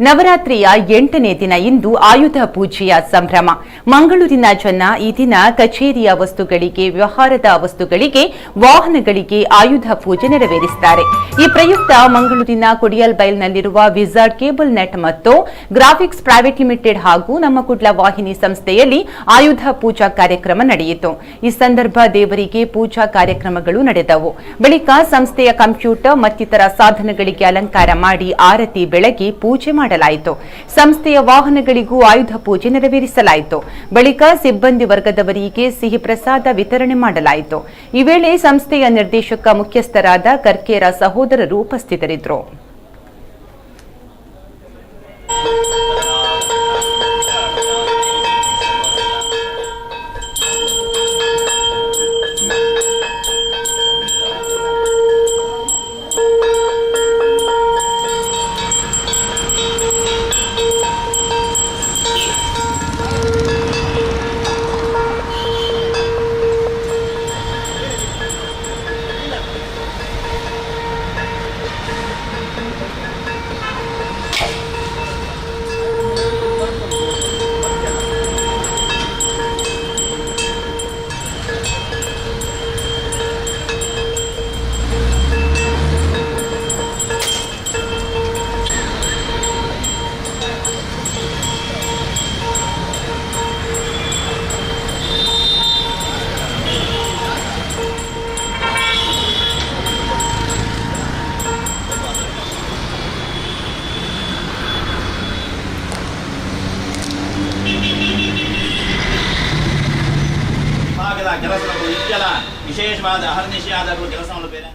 ನವರಾತ್ರಿಯ 8ನೇ ದಿನ ಇಂದು ಆಯುಧ ಪೂಜೆಯ ಸಂಭ್ರಮ. ಮಂಗಳೂರಿನ ಜನ ಈ ದಿನ ಕಚೇರಿಯ ವಸ್ತುಗಳಿಗೆ, ವ್ಯವಹಾರದ ವಸ್ತುಗಳಿಗೆ, ವಾಹನಗಳಿಗೆ ಆಯುಧ ಪೂಜೆ ನೆರವೇರಿಸುತ್ತಾರೆ. ಈ ಪ್ರಯುಕ್ತ ಮಂಗಳೂರಿನ ಕೊಡಿಯಲ್ಬೈಲ್ನಲ್ಲಿರುವ wizard cable net ಮತ್ತು graphics private limited ಹಾಗೂ ನಮ್ಮ ಕುಡ್ಲ ವಾಹಿನಿ ಸಂಸ್ಥೆಯಲ್ಲಿ ಆಯುಧ ಪೂಜಾ ಕಾರ್ಯಕ್ರಮ ನಡೆಯಿತು. ಈ ಸಂದರ್ಭ ದೇವರಿಗೆ ಪೂಜಾ ಕಾರ್ಯಕ್ರಮಗಳು ನಡೆದವು. ಬಳಿಕ ಸಂಸ್ಥೆಯ ಕಂಪ್ಯೂಟರ್ ಮತ್ತಿತರ ಸಾಧನಗಳಿಗೆ ಅಲಂಕಾರ ಮಾಡಿ ಆರತಿ ಬೆಳಗಿ ಪೂಜೆ ಮಾಡಲಾಯಿತು. ಸಂಸ್ಥೆಯ ವಾಹನಗಳಿಗೂ ಆಯುಧ ಪೂಜೆ ನೆರವೇರಿಸಲಾಯಿತು. ಬಳಿಕ ಸಿಬ್ಬಂದಿ ವರ್ಗದವರಿಗೆ ಸಿಹಿ ಪ್ರಸಾದ ವಿತರಣೆ ಮಾಡಲಾಯಿತು. ಈ ವೇಳೆ ಸಂಸ್ಥೆಯ ನಿರ್ದೇಶಕ ಮುಖ್ಯಸ್ಥರಾದ ಕರ್ಕೇರ ಸಹೋದರರು ಉಪಸ್ಥಿತರಿದ್ದರು. ವಿಭಾಗದ ಕೆಲಸದವರು ಇಷ್ಟೆಲ್ಲ ವಿಶೇಷವಾದ ಅಹರ್ನಿಶಿಯಾದ ಕೆಲಸ ಬೇರೆ.